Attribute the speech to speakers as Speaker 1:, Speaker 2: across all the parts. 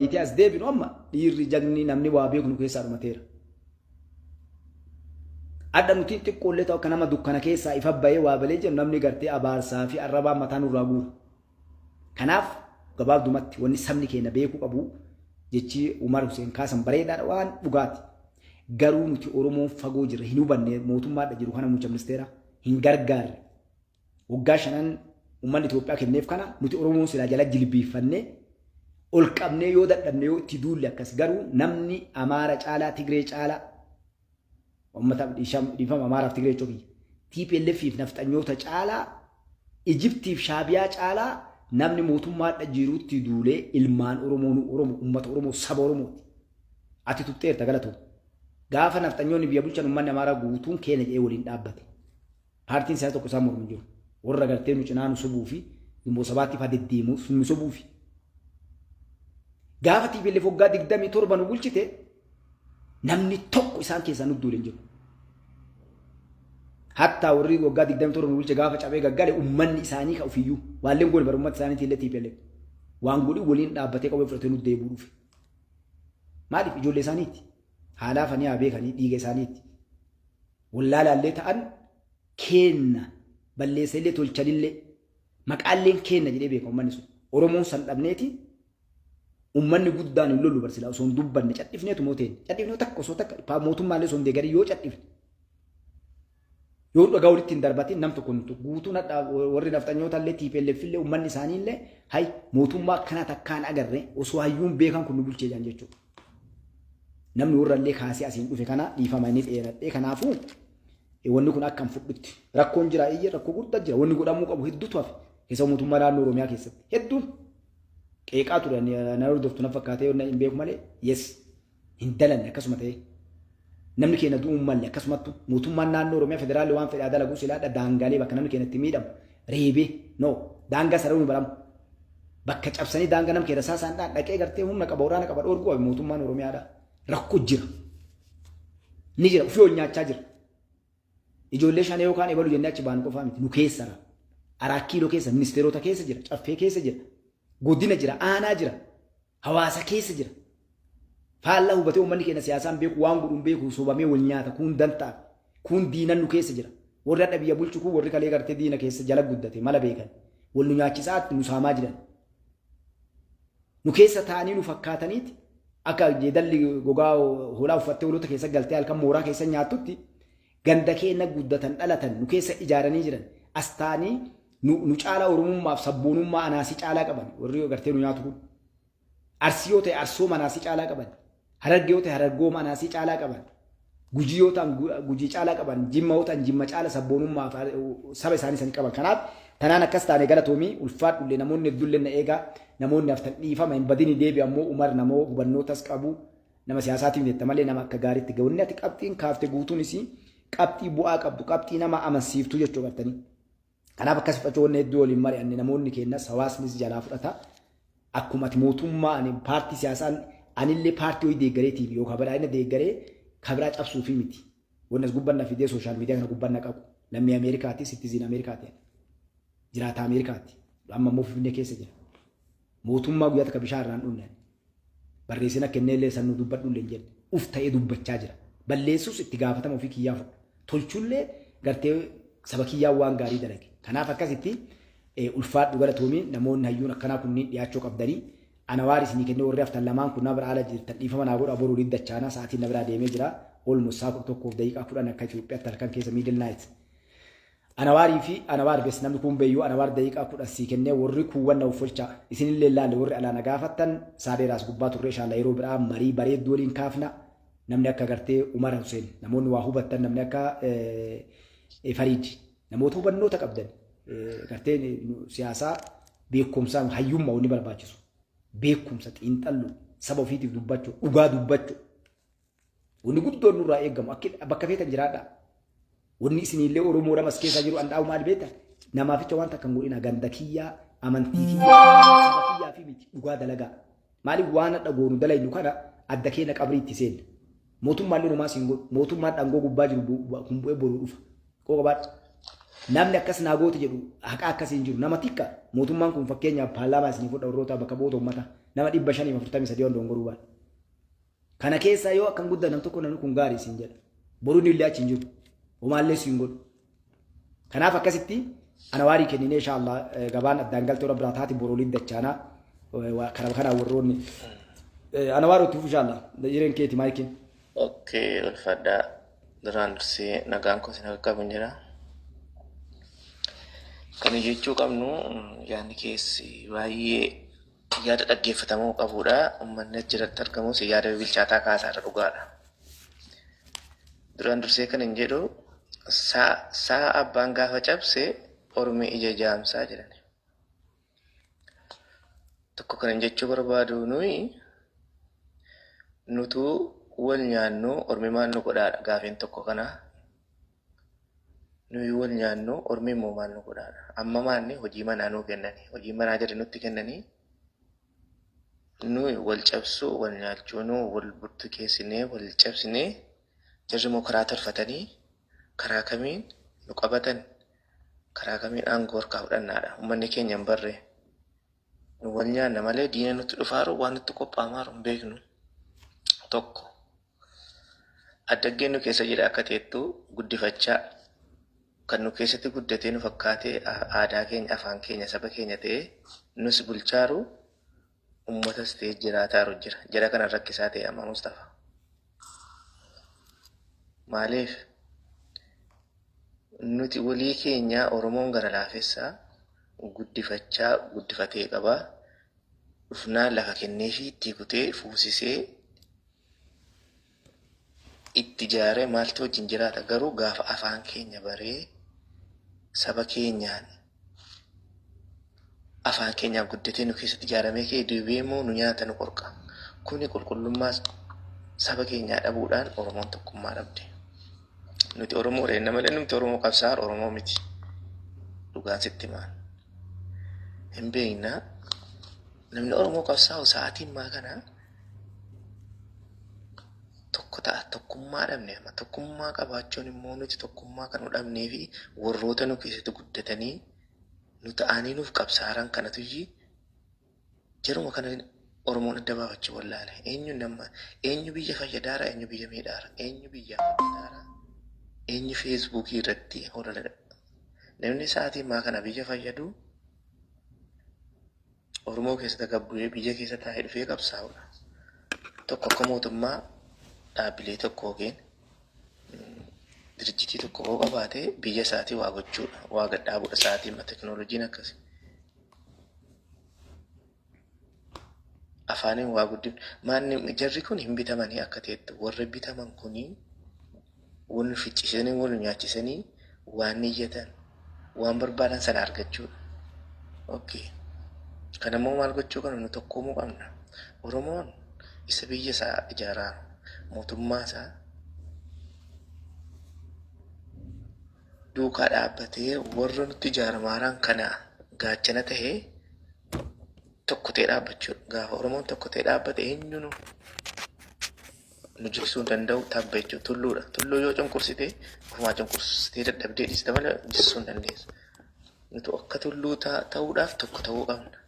Speaker 1: Itti as deebinu amma dhiirri jagni namni waa beeku nu keessaa dhumateera. Adda nuti xiqqoollee ta'u akka nama dukkana keessaa ifa bahee waa balee jennu namni gartee abaarsaa fi arrabaa mataa nurraa guura. Kanaaf gabaabdumatti wanni sabni keenya beekuu qabu jechi Umar Hussein kaasan bareedaadha waan dhugaati. Garuu nuti Oromoon fagoo jirra hin hubanne mootummaadha jiru kana muummicha ministeera hin gargaarre. Waggaa shanan uummanni Itoophiyaa kenneef kana nuti Oromoon silaa jala jilbiiffannee ol qabnee yoo dadhabne yoo itti duulle akkas garuu namni Amaara caalaa Tigree caalaa uummata dhiifama Amaaraaf Tigree jechuu kiyya. TPLF fi nafxanyoota caalaa Ijiptiif Shaabiyaa caalaa namni mootummaadha jirutti duulee ilmaan Oromoo nu Oromoo uummata Oromoo saba Oromooti. Ati tuxxeerta galatoom. Gaafa nafxanyoonni biyya bulchan uummanni Amaaraa guutuun keenya jedhee waliin dhaabbate. Paartiin siyaasa tokko isaan mormu hin jiru. Warra gartee nu cinaa nu sobuu fi Ginboot Sabaatti faa deddeemu sun nu sobuufi. Gaafa TPLF waggaa 27 nu bulchite namni tokko isaan keessaa nu duule hin jiru. Hattaa warri waggaa 27 nu bulche gaafa cabee gaggale ummanni isaanii ka ofiyyuu waalleen goone bara ummata isaaniitii illee TPLF waan godhi waliin dhaabbatee qawwee fudhatee nu deebi'uu dhufe. Maaliif ijoollee isaaniiti? Haalaafanii haa beekanii dhiiga isaaniiti. Wallaalaallee ta'an keenna balleessanillee tolchanillee maqaalleen keenna jedhee beeka ummanni sun. Oromoon san dhabneeti ummanni guddaan hin lollu barsilaa osoo hin dubbanne cadhifneetu moo teenya. Cadhifnee takka osoo takka mootummaallee osoo hin deeggarin yoo cadhifne. Yoo dhagaa walitti hin darbatin nam tokko hin guutuun hadha warri nafxanyoota illee TPLF illee ummanni isaanii illee hay mootummaa akkanaa takkaan agarre osoo hayyuun beekan kun nu bulchee jiran jechuudha. Namni warra illee kaasee asiin dhufe kana dhiifama inni dheeradhee kanaafuu wanni kun akkam fudhutti rakkoon jira iyya rakkoo guddaa jira wanni godhamuu qabu hedduutu hafe keessa mootummaa naannoo Oromiyaa keessatti hedduun qeeqaa ture na hordoftu na fakkaatee hin beeku malee yes hin dalanne akkasuma ta'ee namni keenya du'uun malle akkasumattu mootummaan naannoo Oromiyaa federaalli waan fedhaa dalaguu silaadha daangaalee bakka namni keenya itti miidhamu reebee no daangaa sararuun baramu bakka cabsanii daangaa nama keenya saasaan dhaan dhaqee gartee humna qaba waraana qaba dhoorguu qabe mootummaan Oromiyaadha rakkoo jira ni jira ofii ol nyaachaa jira ijoollee shanee yookaan ebalu jennee achi baanu qofaa miti nu keessara araa kiiloo keessa ministeerota keessa jira caffee keessa jira godina jira aanaa jira hawaasa keessa jira. Faallaa hubatee uummanni keenya siyaasaan beeku waan godhuun beeku sobamee wal nyaata kuun dantaa kuun diinan nu keessa jira. Warri hadha biyya bulchu kun warri kalee gartee diina keessa jala guddate mala beekan. Wal nu nyaachisaatti nu saamaa jiran. Nu keessa taa'anii nu fakkaataniiti akka jeedalli gogaa hoolaa uffattee hoolota keessa galtee halkan mooraa keessa nyaattutti ganda keenya guddatan dhalatan nu keessa ijaaranii jiran as taa'anii nu caalaa oromummaaf sabboonummaa anaasii caalaa qaban warri gartee nu nyaatu kun. Arsii yoo ta'e arsooma anaasii caalaa qaban. Harargee yoo ta'e harargooma anaasii caalaa qaban. Gujii yoo ta'an gujii caalaa qaban. Jimma yoo ta'an jimma caala sabboonummaaf saba isaanii sanii qaban. Kanaaf tanaan akkas taane galatoomii ulfaadhullee namoonni hedduullee na eegaa namoonni haftan dhiifama hin badini deebi ammoo Umar namoo hubannootas qabu nama siyaasaatiin jetta malee nama akka gaariitti ga'u. Inni ati qabxiin kaafte guutuunis qabxii bu'aa qabdu qabxii nama amansiiftu jechuu gartanii. Kanaaf akkas fudhachuu wanni hedduu waliin mari'anne namoonni keenyas hawaasnis jalaa fudhata. Akkuma ati mootummaa ani paartii siyaasaan anillee paartii wayii deeggareetiif yookaan badhaadhina deeggaree kabiraa cabsuufi miti. Wanni as gubbanna fidee social media kana gubbanna qabu. Lammii Ameerikaati, citizen Ameerikaati. Jiraata Ameerikaati. Amma immoo Finfinnee keessa jira. Mootummaa guyyaa takka bishaan irraan dhunne. Barreessina kenneellee san nu dubbadhu illee hin jenne. Uf ta'ee dubbachaa jira. Balleessus itti gaafatama ofii kiyyaa fudha. Tolchullee gartee saba kiyyaa waan gaarii dalage. Kanaaf akkasitti ulfaadhu galatoomi namoonni hayyuun akkanaa kunniin dhiyaachuu qabdanii. Ana waar isinii kennee warri haftan lamaan kun na bira ala jirtan dhiifama naa godha boruu dachaana sa'aatiin na biraa deemee jira. Olmus sa'a 11:10 akka Itoophiyaatti halkan keessa middle night. Anawaarii fi Anawaar bes namni kun beeyyuu Anawaar daqiiqaa 10 sii kennee warri kuuwwan na uffolcha isinillee laalle warri alaa na gaafattan saadeeraas gubbaa turre shaalla yeroo biraa marii bareedduu waliin kaafna namni akka gartee Umar Hussein namoonni waa hubattan namni akka Fariid namoota hubannoota qabdan gartee siyaasaa beekumsaan hayyummaa wanni barbaachisu beekumsa xiinxalluu saba ofiitiif dubbachuu dhugaa dubbachuu wanni guddoon nurraa eegamu bakka feetan jiraadhaa. Wanni isiniillee Oromoo lamas keessa jiru an dhaa'u maal beekta? Namaaficha waan takka hin godhina ganda kiyyaa, amantii kiyyaa, saba kiyyaa fi miti dhugaa dalagaa. Maaliif waan hadha goonu dalaynu kana adda keenya qabrii itti seenna. Mootummaan illee homaa siin godhu. Mootummaan dhangoo gubbaa jiru kun bu'ee boruu dhufa. Koo qabaadhu. Namni akkas naa goote jedhu haqa akkasii hin jiru. Nama tikka mootummaan kun fakkeenyaaf paarlaamaa isinii fudha warroota bakka bu'oota uummataa. Nama 543 ol dongoruu baadha. Kana keessaa yoo akkam guddaa nam tokko namni kun gaarii siin jedha. Boruu inni illee achi hin jiru. Homaallee siin godhu. Kanaaf akkasitti ana waarii kenninee insha Allah gabaan addaan galtee warra biraa taati boruu waliin dachaanaa karaa kanaan warroonni ana waaroo itti fufu insha Allah jireen keeti maayikiin.
Speaker 2: Okay, ulfaadhaa. Duraan dursee nagaan koo isin akka qabu jira. Kan jechuu qabnu yaadni keessi baay'ee yaada dhaggeeffatamuu qabudha. Uummanni achirratti argamus yaada bilchaataa kaasaarra dhugaadha. Duraan dursee kan hin jedhu sa'a abbaan gaafa cabse ormi ija jaamsaa jedhan. Tokko kan hin jechuu barbaadu nuyi nutuu wal nyaannu ormi maal nu godhaadha gaafiin tokko kana. Nuyi wal nyaannu ormi immoo maal nu godhaadha. Amma maanni hojii manaa nuu kennani. Hojii manaa jedhe nutti kennanii nuyi wal cabsuu wal nyaachuu nu wal burtukeessinee wal cabsinee jarri immoo karaa tolfatanii karaa kamiin nu qabatan karaa kamiin aangoo harkaa fudhannaadha. Uummanni keenya hin barree. Nu wal nyaanna malee diina nutti dhufaaru waan nutti qophaa'amaaru hin beeknu. Tokko. Addaggeen nu keessa jira akka teettu guddifachaa kan nu keessatti guddatee nu fakkaatee aadaa keenya afaan keenya saba keenya ta'ee nus bulchaaru uummatas ta'ee jiraataaru jira. Jara kana rakkisaa ta'e amma Mustafa. Maaliif nuti walii keenya Oromoon gara laafessaa guddifachaa guddifatee qaba. Dhufnaan lafa kenneefii itti kutee fuusisee itti ijaaree maaltu wajjin jiraata garuu gaafa afaan keenya baree saba keenyaan afaan keenyaan guddatee nu keessatti ijaaramee ka'e deebi'ee immoo nu nyaata nu qorqa. Kuni qulqullummaa saba keenyaa dhabuudhaan Oromoon tokkummaa dhabde. Nuti Oromoo reenna malee nuti Oromoo qabsaa'aa Oromoo miti. Dhugaan sitti himaan. Hin beekna namni Oromoo qabsaa'u sa'aatii ammaa kana tokko ta'a tokkummaa dhabne amma tokkummaa qabaachuun immoo nuti tokkummaa kan nu dhabnee fi warroota nu keessatti guddatanii nu ta'anii nuuf qabsaaran kanatuyyi jaruma kana Oromoon adda baafachuu wallaale. Eenyu nama eenyu biyya fayyadaara eenyu biyya miidhaara eenyu biyya hojjetaara eenyu feesbuukii irratti holola namni sa'aatii ammaa kana biyya fayyadu Oromoo keessatti gabbu'ee biyya keessa taa'ee dhufee qabsaa'udha. Tokko akka mootummaa dhaabbilee tokko yookiin dirjitii tokko yoo qabaate biyya isaatii waa gochuudha. Waa gadhaabuudha sa'aatii amma teknooloojiin akkasi. Afaaniin waa guddifnu. Maanni jarri kun hin bitamanii akka ta'etti warri bitaman kunii wal ficcisiisanii wal nyaachisanii waan niyyatan waan barbaadan sana argachuudha. Okay. Kana immoo maal gochuu qabna? Nu tokkoomuu qabna. Oromoon isa biyya isaa ijaaraa mootummaa isaa duukaa dhaabbatee warra nutti ijaaramaaraan kana gaachana tahee tokko ta'ee dhaabbachuudha. Gaafa Oromoon tokko ta'ee dhaabbate eenyuun nu jigsuu hin danda'u tabba jechuudha. Tulluudha. Tulluu yoo cunqursite ofumaa cunqursitee dadhabdee dhiiste malee jigsuu hin dandeessu. Nuti akka tulluu ta'uudhaaf tokko ta'uu qabna.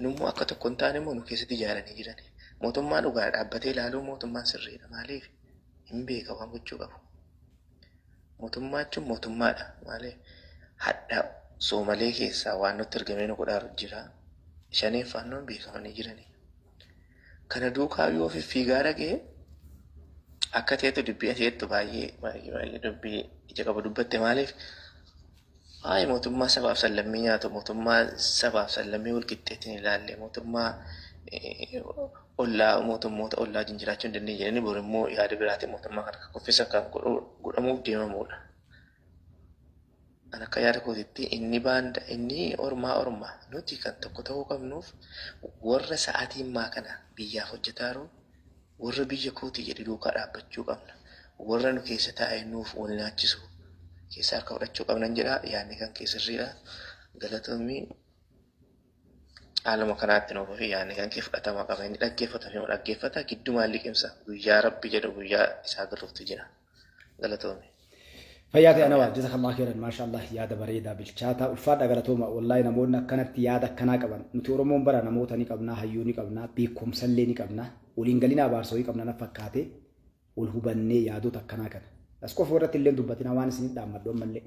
Speaker 2: Nummoo akka tokko hin taane immoo nu keessatti ijaaranii jiran. Mootummaa dhugaa dhaabbatee ilaaluu mootummaan sirriidha. Maaliif? Hin beeka waan gochuu qabu. Mootummaa jechuun mootummaadha. Maaliif? Hadha Soomalee keessaa waan nutti ergamee nu godhaaru jira. Shaneen faannoon beekamanii jirani. Kana duukaa yoo fiffiigaa dhaqee akka ta'etu dubbii aseettu baay'ee baay'ee baay'ee dubbii ija qabu dubbatte maaliif? Waa'ee mootummaa sabaaf sallammii nyaatu mootummaa sabaaf sallammii wal qixxeetti hin ilaalle mootummaa ollaa mootummoota ollaa wajjin jiraachuu hin dandeenye jedhanii bor immoo yaada biraatiin mootummaa kana akka kuffisan kan godhamuuf deemamudha. An akka yaada kootitti inni baanda inni ormaa orma nuti kan tokko ta'uu qabnuuf warra sa'aatii ammaa kana biyyaaf hojjetaaru warra biyya kooti jedhe duukaa dhaabbachuu qabna. Warra nu keessa taa'ee nuuf wal nyaachisu keessa harka fudhachuu qabnan jedha. Yaadni kan kee sirriidha. Galatoomii haaluma kanaatti nuuf fi yaadni kan kee fudhatama qaba. Inni dhaggeeffata fi dhaggeeffata giddumaan liqimsa. Guyyaa Rabbi jedhu guyyaa isaa galuuftu jira. Galatoomii.
Speaker 1: Fayyaa ta'e Anawar, jazakallah khairan, maashaallah, yaada bareedaa bilchaataa, ulfaadha, galatooma. Wallaahi namoonni akkanatti yaada akkanaa qaban, nuti Oromoon bara namoota ni qabnaa, hayyuu ni qabnaa, beekumsallee ni qabnaa, waliin galinaa abaarsoo qabna na fakkaate, wal hubannee yaadota akkanaa kana. As qofa irratti illee dubbatina, waan isin dhaammadhu ammallee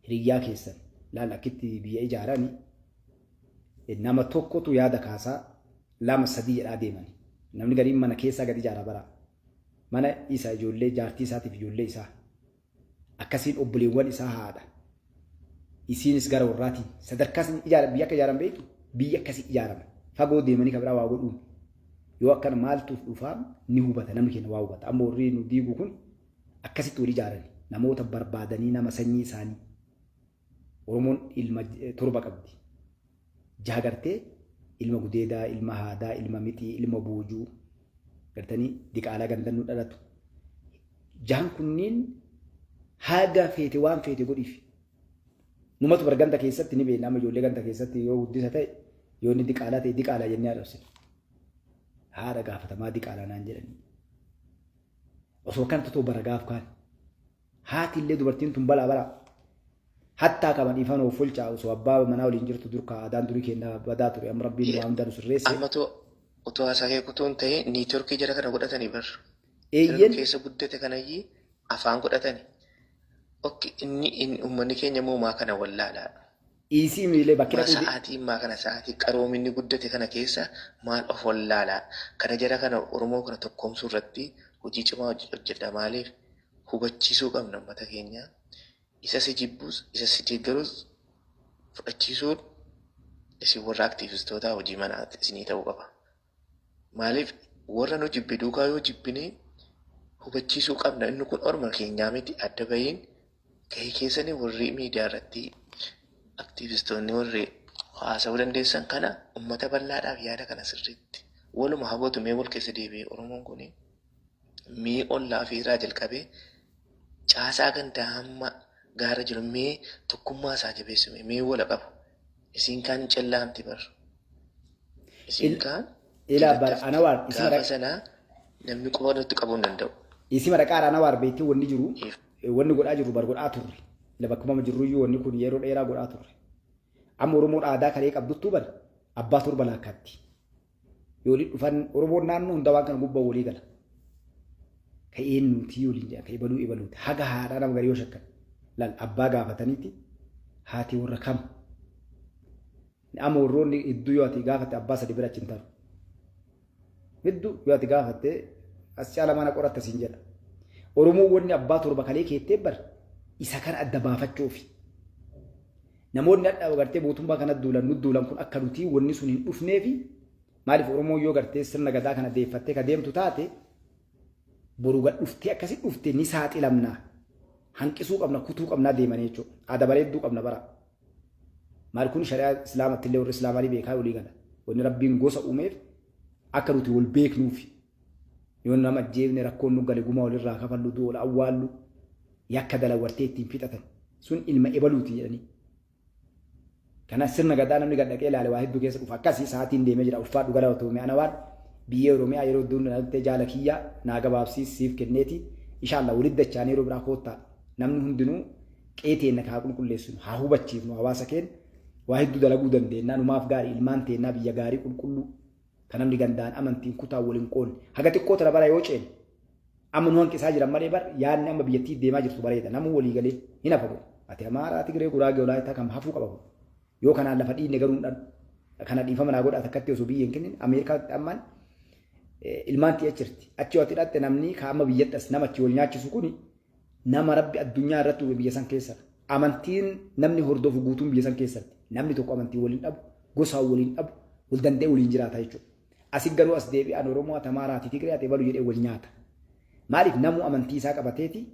Speaker 1: hiriyyaa keessan laal akkitti biyya ijaarani, nama tokkotu yaada kaasaa, lama sadii jedhaa deemani. Namni gariin mana keessaa gadi ijaara bara. Mana isa ijoollee jaartii isaatiif ijoollee isaa. Akkasiin obboleewwan isaa haadha. Isiinis gara warraatiin sadarkaa isin ijaara, biyya akka ijaaran beektu, biyya akkasii ijaarama. Fagoo deemanii kan biraa waa godhuun. Yoo akkana maaltuuf dhufaa ni hubata, namni keenya waa hubata. Amma warri nu diigu kun akkasitti wal ijaarani. Namoota barbaadanii, nama sanyii isaanii. Oromoon ilma torba qabdi. Jaha gartee ilma gudeedaa, ilma haadaa, ilma mixii, ilma boojuu gartanii diqaalaa gandannuu dhalatu. Jahan kunniin haga feete waan feete godhiif. Numatu bar ganda keessatti ni beekna, amma ijoollee ganda keessatti yoo guddisa ta'e, yoo inni diqaalaa ta'e diqaalaa jennee haadhabsina. Haadha gaafatamaa diqaalaa naan jedhanii. Osoo kan totoo bara gaaf kaan. Haati illee dubartiin tun balaa balaa. Hattaa qaban ifan of fulchaa osoo abbaa manaa waliin jirtu durkaa aadaan durii keenya badaa ture, amma Rabbiin waa hunda nu sirreesse.
Speaker 2: Ammatu utuu haasaa kee kutuu hin ta'in, networkii jara kana godhatanii bar. Jara nu keessa guddate kanayyii afaan godhatani. Okay, inni uummanni keenya immoo maa kana wallaalaadha.
Speaker 1: Dhiisii miilee bakki
Speaker 2: Maa
Speaker 1: dhaquu
Speaker 2: sa'aatii ammaa kana, sa'aatii qaroominni guddate kana keessa maal of wallaalaa? Kana jara kana, Oromoo kana tokkoomsuu irratti hojii cimaa hojjedha. Maaliif hubachiisuu qabna uummata keenya. Isa si jibbus, isa si deeggarus fudhachiisuun isin warra aktiivistootaa hojii manaa isinii ta'uu qaba. Maaliif warra nu jibbe duukaa yoo jibbine hubachiisuu qabna. Inni kun orma keenyaa miti, adda bahiin gahee keessanii warri miidiyaa irratti aktiivistoonni warri haasa'uu dandeessan kana uummata bal'aadhaaf yaada kana sirriitti waluma hawwatu. Mee wal keessa deebi'ee Oromoon kun mee ollaa fi irraa jalqabee caasaa gandaa hamma gaara jiru mee tokkummaa isaa jabeessume, mee wala qabu. Isiin kaan cellaamti bar. Isiin kaan
Speaker 1: Ilaa bara
Speaker 2: jalatti
Speaker 1: Anawaar isima
Speaker 2: gaafa sanaa namni quba nutti qabuu hin danda'u.
Speaker 1: Isima dhaqaara Anawaar beektee, wanni jiru wanni godhaa jirru bar godhaa turre. Ila bakkuma jirruyyuu wanni kun yeroo dheeraa godhaa turre. Amma Oromoon aadaa kalee qabduttuu bar abbaa torba laakkaatti. Yoo waliin dhufan Oromoon naannoo hunda waan kana gubbaa walii gala. Ka eenyuutii waliin jedha, ka ebaluu ebaluuti. Haga haadhaa nama garii yoo shakkan. Laal abbaa gaafataniiti haati warra kam. Amma warroonni hedduu yoo ati gaafatte abbaa sadi bira achi hin taru. Hedduu yoo ati gaafatte as caala mana qoratta siin jedha. Oromoon wanni abbaa torba kalee keettee bar isa kana adda baafachuufi. Namoonni hadha gartee mootummaa kana duulan nu duulan kun akka nuti wanni sun hin dhufneefi. Maaliif Oromoon yoo gartee sirna gadaa kana deeffattee ka deemtu taate, boru gad dhuftee akkasi dhufte ni saaxilamna. Hanqisuu qabna, kutuu qabnaa deemanii jechuudha. Aadaa bareedduu qabna bara. Maal kun shari'aa Islaamatti illee warri Islaamaa ni beekaa walii gala. Wanni Rabbiin gosa uumeef akka nuti wal beeknuufi. Yoo nama ajjeefne, rakkoon nu gale, gumaa walirraa kafallu, du'a wal awwaallu, yakka dalawartee ittiin fixatan. Sun ilma ebaluuti jedhanii. Kana sirna gadaa namni gad dhaqee ilaale waa hedduu keessa dhufa. Akkasii sa'aatiin deemee jira. Ulfaadhu, galatoome Anawaan, biyya Oromiyaa yeroo hedduun dhalattee jaala kiyya naa gabaabsiis siif kenneeti. Inshallah walitti dachaanii yeroo biraa koottaa. Namni hundinuu qe'ee teenna haa qulqulleessinu, haa hubachiifnu hawaasa keenya. Waa hedduu dalaguu dandeenya. Numaaf gaarii ilmaan teennaa biyya gaarii qulqulluu kan namni gandaan amantiin kutaa waliin qoonne. Haga xiqqoo tana bara yoo ceene amma nu hanqisaa jiran malee bar yaadni amma biyyattii deemaa jirtu bareeda. Namuu walii galee hin hafa kun. Ati Amaaraa, Tigree, Guraagee, Walaayitaa kam hafuu qaba kun. Yoo kanaan lafa dhiinne garuu hin dhan. Kana dhiifama naa godhaa, takkatti osoo biyya hin kennin Ameerikaatti ammaan ilmaan ti'a jirti. Achi yoo ati hidhatte namni ka amma biyyatti as nama achi wal nyaachisu kuni nama Rabbi addunyaa irratti uume biyya san keessa. Amantiin namni hordofu guutuun biyya san keessatti. Namni tokko amantii waliin dhabu, gosaan waliin dhabu, wal danda'ee waliin jiraata jechuudha. Asi garuu as deebi'an Oromoo ati Amaaraa ati Tigree ati ebalu jedhee wal nyaata. Maaliif namuu amantii isaa qabateeti,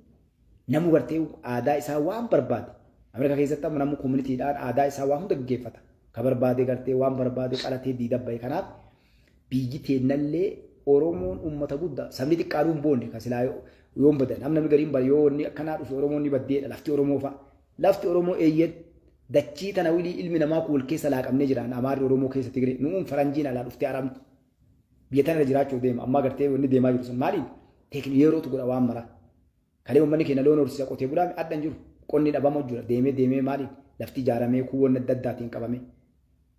Speaker 1: namuu gartee aadaa isaa waan barbaade. Ameerikaa keessatti amma namuu communitydhaan aadaa isaa waa hunda gaggeeffata. Ka barbaade gartee waan barbaade qalatee diida bahe. Kanaaf biyyi teennallee Oromoon uummata guddaa, sabni xiqqaanuu hin boonne kan silaa yoon badan. Amma namni gariin bara yoo wanni akkanaa dhufe Oromoon ni baddeedha, lafti Oromoo fa'a. Lafti Oromoo eeyyen dachii tana wilii ilmi namaa kun wal keessa laaqamnee jiraan, Amaarri Oromoo keessa, Tigree nu'uun faranjiin alaa dhuftee aramtu. Biyya tana irra jiraachuu deema. Amma gartee wanni deemaa jiru sun maaliin? Teekni yerootu godha waan mara. Kalee uummanni keenya loon horsiisa qotee bulaa adda hin jiru. Qonni dhabama jira. Deemee deemee maaliin lafti ijaaramee kuuwwan adda addaatiin qabame.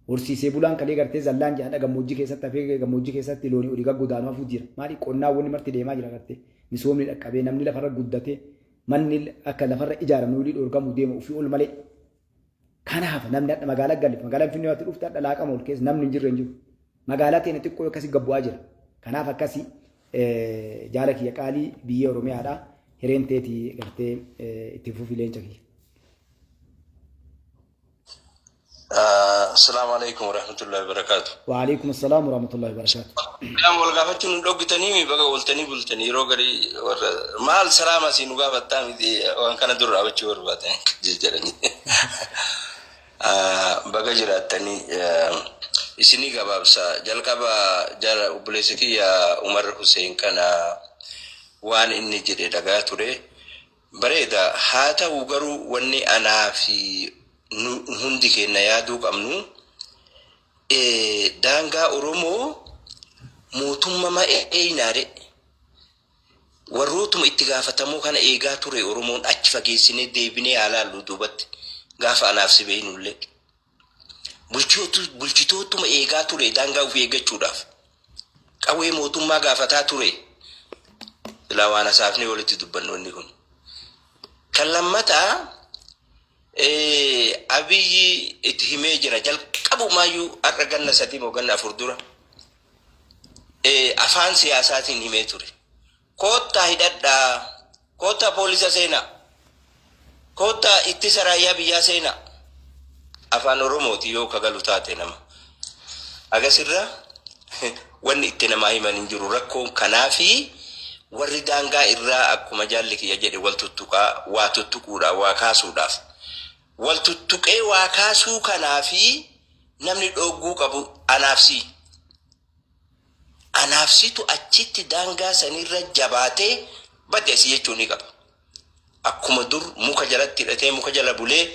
Speaker 1: Horsiisee bulaan kalee gartee zallaan jedhan gammoojjii keessatti hafee gammoojjii keessatti loonii olii gaggodaanuu hafuu jira. Maali qonnaa wanni marti deemaa jira gartee. Misoomni dhaqqabee namni lafarra guddatee manni akka lafarra ijaarame olii dhorkamuu deema ofii ol malee. Kanaaf namni hadha magaalaa galle magaalaa Finfinnee waatti dhufte hadha laaqama ol keessa namni hin jirre hin jiru. Magaalaa teenya xiqqoo akkasii gabbu'aa jira. Kanaaf akkasii jaala kiyya qaalii biyya Oromiyaadha. Hireen teetii gartee itti fufi leenca kiyya.
Speaker 3: Assalamu alaikum warahmatullahi wabarakatuh.
Speaker 1: Waalaikum assalam warahmatullahi wabarakatuh.
Speaker 3: Salaam wal gaafachuun nu dhoggitanii mi baga ooltanii bultanii yeroo garii warra maal salaama asii nu gaafattaa miti waan kana dura dhaabachuu barbaadan jedhanii. Baga jiraattanii isinii gabaabsa jalqaba jala obboleessa kiyya Umar Hussein kana waan inni jedhe dhagaa ture. Bareeda haa ta'u garuu wanni anaa fi nu hundi keenya yaaduu qabnu daangaa Oromoo mootummaa eeynaare warrootuma itti gaafatamoo kana eegaa ture Oromoon achi fageessinee deebinee haa laallu duubatti gaafa anaaf si beeynullee. Bulchitootuma eegaa ture daangaa ofii eeggachuudhaaf. Qawwee mootummaa gaafataa ture. Silaa waan hasaafnee walitti dubbannu inni kun. Kan lammataa Abiyyi itti himee jira jalqabumaayyuu har'a ganna 3 moo ganna 4 dura afaan siyaasaatiin himee ture. Koottaa hidhadhaa, koottaa poolisa seenaa, koottaa ittisa raayyaa biyyaa seenaa. Afaan Oromooti yoo kagalu taate nama. Agasirra wanni itti namaa himan hin jiru rakkoon kanaafi warri daangaa irraa akkuma jaalli kiyya jedhe wal tuttuqaa waa tuttuquudhaaf waa kaasuudhaaf. Wal tuttuqee waa kaasuu kanaafi namni dhogguu qabu anaaf si. Anaaf situ achitti daangaa sanirra jabaatee badde asii jechuu ni qaba. Akkuma dur muka jalatti hidhatee muka jala bulee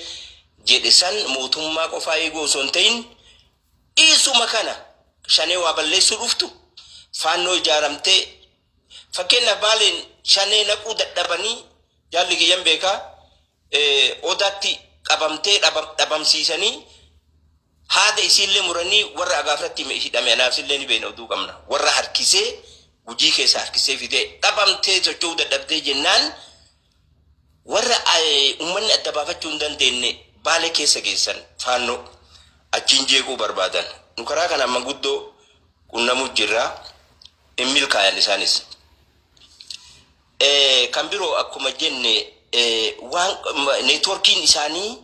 Speaker 3: jedhe san mootummaa qofaa eeguu osoo hin ta'in dhiisuma kana shanee waa balleessuu dhuftu faannoo ijaaramtee fakkeenyaaf Baaleen shanee naquu dadhabanii jaalli kiyyan beekaa odaatti qabamtee dhabamsiisanii haada isiillee muranii warra agaafratti hidhame anaaf illee ni beekna oduu qabna warra harkisee Gujii keessa harkisee fidee dhabamtee socho'uu dadhabdee jennaan warra uummanni adda baafachuu hin dandeenye Baalee keessa geessan faannoo achiin jeequu barbaadan. Nu karaa kanaan manguddoo qunnamuu jirra hin milkaayan isaanis. Kan biroo akkuma jenne waan neetworkiin isaanii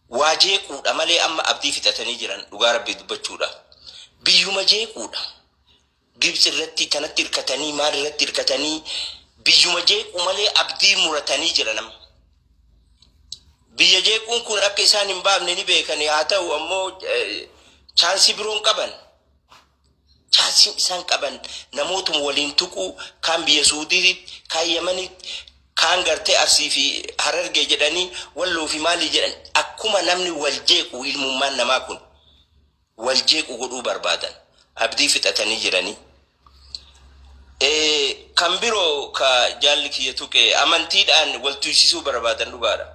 Speaker 3: waa jeequudha malee amma abdii fixatanii jiran dhugaa rabbii dubbachuudha. Biyyuma jeequudha. Gibxi irratti kanatti hirkatanii maal irratti hirkatanii biyyuma jeequu malee abdii muratanii jira nama. Biyya jeequun kun akka isaan hin baafne ni beekani haa ta'u ammoo chaansii biroon qaban. Chaansiin isaan qaban namootuma waliin tuquu kaan biyya Suudiitti kaan Yamanitti kaan gartee Arsii fi Harargee jedhanii Walloo fi maalii jedhan akkuma namni wal jeequ ilmummaan namaa kun wal jeequ godhuu barbaadan abdii fixatanii jiranii. Kan biroo ka jaalli kiyya tuqe amantiidhaan wal tuysisuu barbaadan dhugaadha.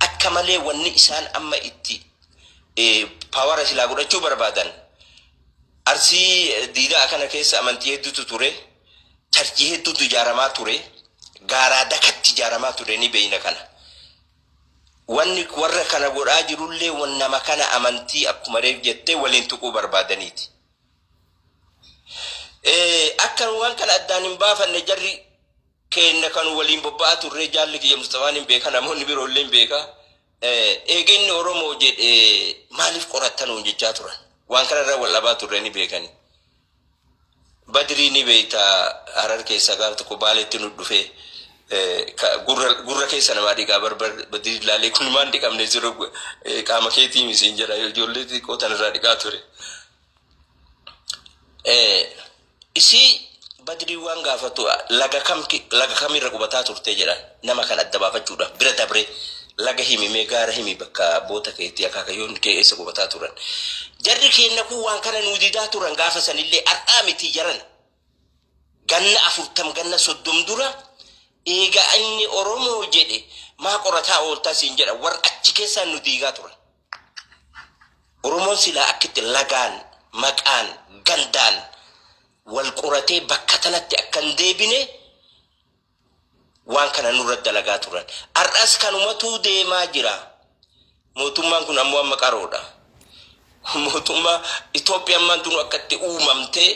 Speaker 3: Akka malee wanni isaan amma itti paawara silaa godhachuu barbaadan Arsii diidaa kana keessa amantii hedduutu ture. Charchii hedduutu ijaaramaa ture. Gaaraa dakatti ijaaramaa ture ni beeyna kana. Wanni warra kana godhaa jirullee nama kana amantii akkuma reef jettee waliin tuquu barbaadaniiti. Akka waan kana addaan hin baafanne jarri keenya kan waliin bobba'aa turre jaalli kiyya Mustafaan hin beeka namoonni biroollee hin beeka. Eegeenni Oromoo jedhe maaliif qorattanuun jechaa turan. Waan kanarra wal dhabaa turre ni beekani. Badrii ni beekta Harar keessa gaaf tokko Baaleetti nu dhufee gurra keessa namaa dhiqaa barbar Badrii ilaalee kun maan dhiqamne jiru qaama keetii misiin jedha ijoollee xixiqqoo tanarraa dhiqaa ture. Isii Badrii waan gaafatu laga kam laga kamirra qubataa turte jedhan nama kan adda baafachuudhaaf bira dabre laga himi mee gaara himi bakka abboota keetii akaakayyoon kee eessa qubataa turan. Jarri keenya kun waan kana nuu didaa turan gaafa sanillee har'aa miti jaran. Ganna 40, ganna 30 dura eega inni Oromoo jedhe maa qorataa ooltaa siin jedha, warra achi keessaan nu diigaa turan. Oromoon silaa akkitti lagaan, maqaan, gandaan wal qoratee bakka tanatti akka hin deebine waan kana nurra dalagaa turan. Har'as kanumatu deemaa jira. Mootummaan kun ammoo amma qaroodha. Mootummaa Itoophiyaan ammaan tunu akka itti uumamtee,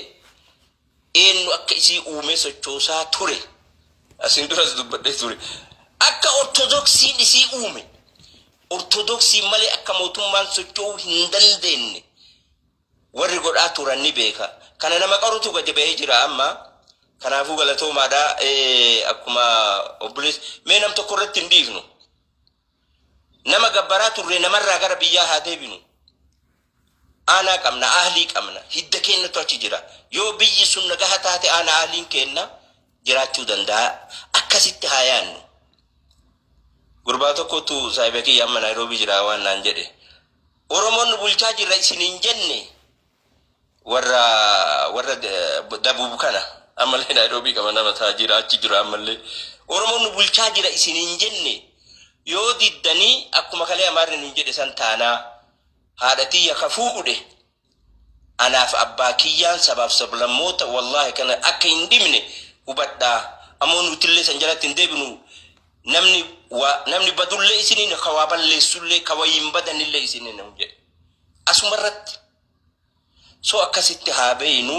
Speaker 3: eenyu akka isii uumee sochoosaa ture. Asiin duras dubbadhee ture. Akka Ortodoksiin isii uume. Ortodoksiin malee akka mootummaan socho'uu hin dandeenye warri godhaa turan ni beeka. Kana nama qarutu gadi bahee jira amma. Kanaafuu galatoomaadha. Akkuma obboleessi mee nam tokko irratti hin dhiifnu. Nama gabbaraa turre namarraa gara biyyaa haa deebinu. Aanaa qabna, ahlii qabna, hidda keenyatu achi jira. Yoo biyyi sun nagaha taate, aanaa ahliin keenna jiraachuu danda'a. Akkasitti haa yaannu. Gurbaa tokkotu saahiba kiyya amma Naayiroobii jira waan naan jedhe. "Oromoon nu bulchaa jirra isin hin jenne?" Warra dabuub kana ammallee Naayiroobii qaba, nama taajira achi jira ammallee. "Oromoon nu bulchaa jira isin hin jenne? Yoo diddanii akkuma kalee Amaarri nun jedhe san taanaa, haadha tiyya ka fuudhe anaaf abbaa kiyyaan sabaaf sablammoota, wallaahi kana akka hin dhibne hubadhaa. Ammoo nutillee san jalatti hin deebinu. Namni waa namni badullee isiniin, ka waa balleessullee, ka wayiin badanillee isiniin," nu jedhe asumarratti. So akkasitti haa beeynu.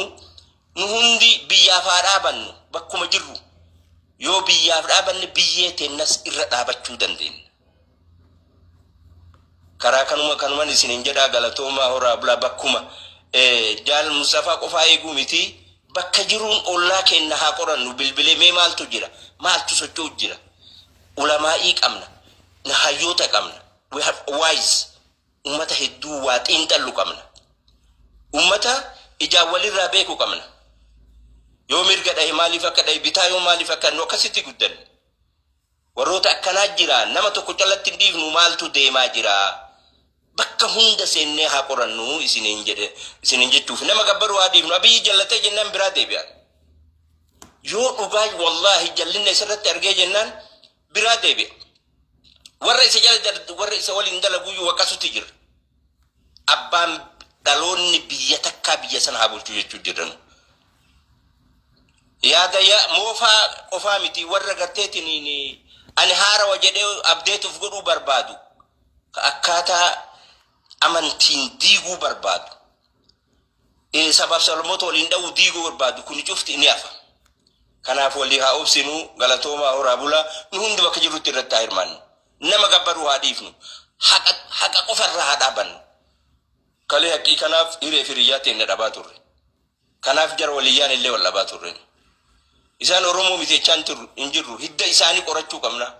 Speaker 3: Nu hundi biyyaaf haa dhaabannu bakkuma jirru. Yoo biyyaaf dhaabanne, biyyee teennas irra dhaabachuu dandeenya. Karaa kanuma kanuman isinin jedhaa, galatoomaa, horaa bulaa. Bakkuma jaal Mustafaa qofaa eeguu miti, bakka jiruun ollaa keenya haa qorannu. Bilbilee mee maaltu jira, maaltu socho'u jira? Ulamaa'ii qabna, hayyoota qabna, we have wise ummata hedduu, waa xiinxallu qabna, ummata ijaan walirraa beeku qabna. Yoo mirga dhahe maaliif akka dhahe, bitaa yoo maaliif akka nu akkasitti guddanne, warroota akkanaa jira. Nama tokko callatti hin dhiifnu. Maaltu deemaa jira, bakka hunda seennee haa qorannu isiniin jedhe, isiniin jechuuf. Nama gabbaruu haa dhiifnu. Abiyyi jallatee jennaan biraa deebi'an. Yoo dhugaa wallaahi jallinna isarratti argee jennaan biraa deebi'a. Warra isa jala, warra isa waliin dalaguyyuu waqasutti jira. Abbaan dhaloonni biyya takkaa biyya sana haa bulchuu jechuu jirran. Yaada ya moofaa qofaa miti, warra garteetiin ani haarawa jedhee abdeetuuf godhuu barbaadu, akkaataa amantiin diiguu barbaadu, sabaaf sablammoota waliin dha'uu diiguu barbaadu, kun cufti ni hafa. Kanaaf walii haa obsinu. Galatoomaa, horaa bulaa. Nu hundi bakka jirrutti irratti haa hirmaannu. Nama gabbaruu haa dhiifnu. Haqa qofarraa haa dhaabannu. Kalee haqqii kanaaf hiree fi hiriyyaa teenne dhabaa turre. Kanaaf jara waliyyaan illee wal dhabaa turre. Isaan Oromoo miti jechaan hin jirru. Hidda isaanii qorachuu qabna.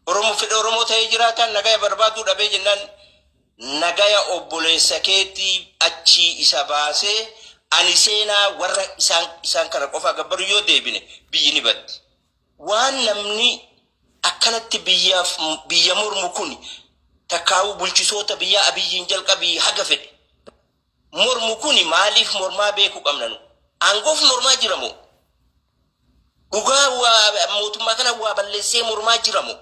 Speaker 3: Oromoo fedha Oromoo ta'ee jiraataan nagaya barbaaduu dhabee jennaan, nagaya obboleessa keetii achii isa baasee ani seenaa warra isaan kana qofaa gabbaru yoo deebine, biyyi ni baddi. Waan namni akkanatti biyyaaf biyya mormu kun, takkaa'uu bulchisoota biyyaa Abiyyiin jalqabii haga fedhe mormu kun, maaliif mormaa beekuu qabna nu. Aangoof mormaa jira moo? Dhugaa waa mootummaa kana waa balleessee mormaa jira moo?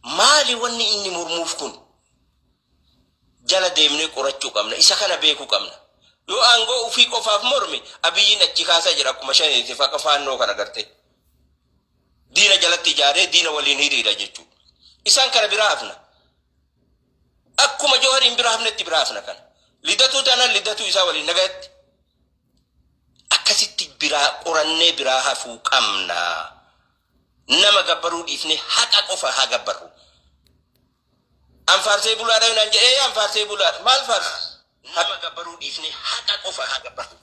Speaker 3: Maali wanni inni mormuuf kun? Jala deemnee qorachuu qabna. Isa kana beekuu qabna. Yoo aangoo ofii qofaaf morme, Abiyyiin achi kaasaa jira akkuma shaniiti faqa faannoo kana gartee. Diina jalatti ijaaree diina waliin hiriira jechuudha. Isaan kana biraa hafna. Akkuma Jawariin biraa hafnetti biraa hafna kana. Lidatuu taanaan lidatuu isaa waliin nagayatti. Akkasitti biraa qorannee biraa hafuu qabna. Nama gabbaruu dhiifnee haqa qofa haa gabbarru. "An faarsee bulaadha" naan jedhee, "An faarsee bulaadha." Maal faarsa? Nama gabbaruu dhiifnee haqa qofa haa gabbarru.